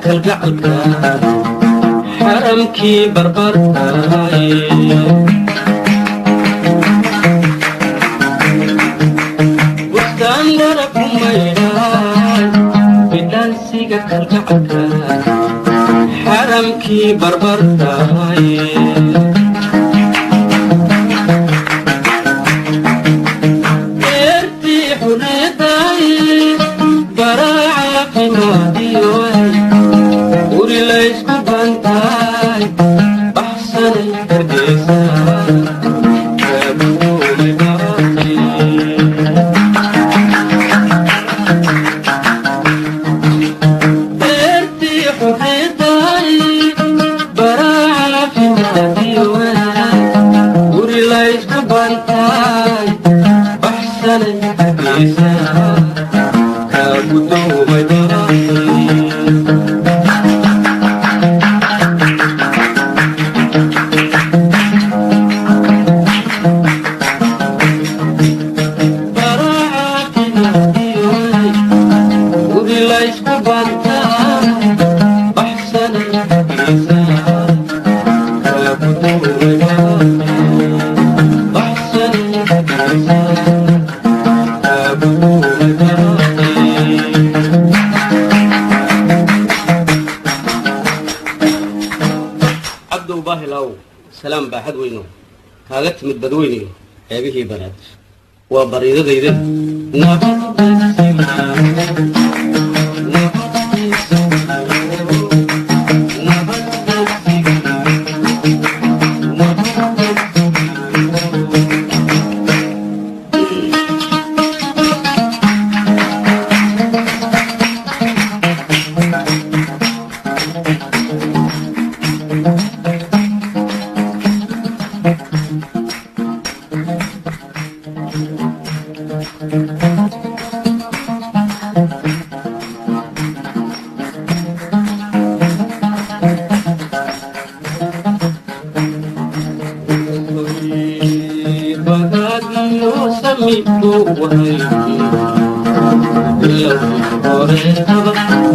Kalgacalka xaramkii barbartaay, bustaandara ku maydhaay, bidhaansiga kalgacalka xaramkii barbartaay. Beertii xureedaay, baraaca qimaadiyo guri laysku bantaay, baxsanay Hargeysa kaagudoomay baaqi. Beertii xureedaay, baraaca qimaadiyo guri laysku bantaay, baxsanay Hargeysa kaagudoomay baaqi. Cabdow baahilaw, salaam baaxad weyno kaaga timid badweyniyo xeebihii banaad, waa bariidadayda.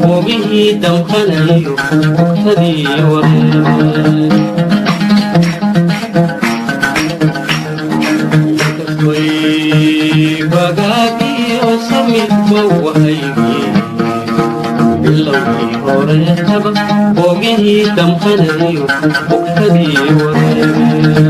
Hoogihii damqanayo bugtadii wareere, bagaagiyo samidba wahaygii bilowgii horeetaba, hoogihii damqanayo bugtadii wareere.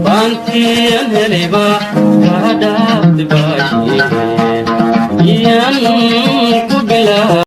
Baantiyan helayba kaa dhaafti baashiye, iyan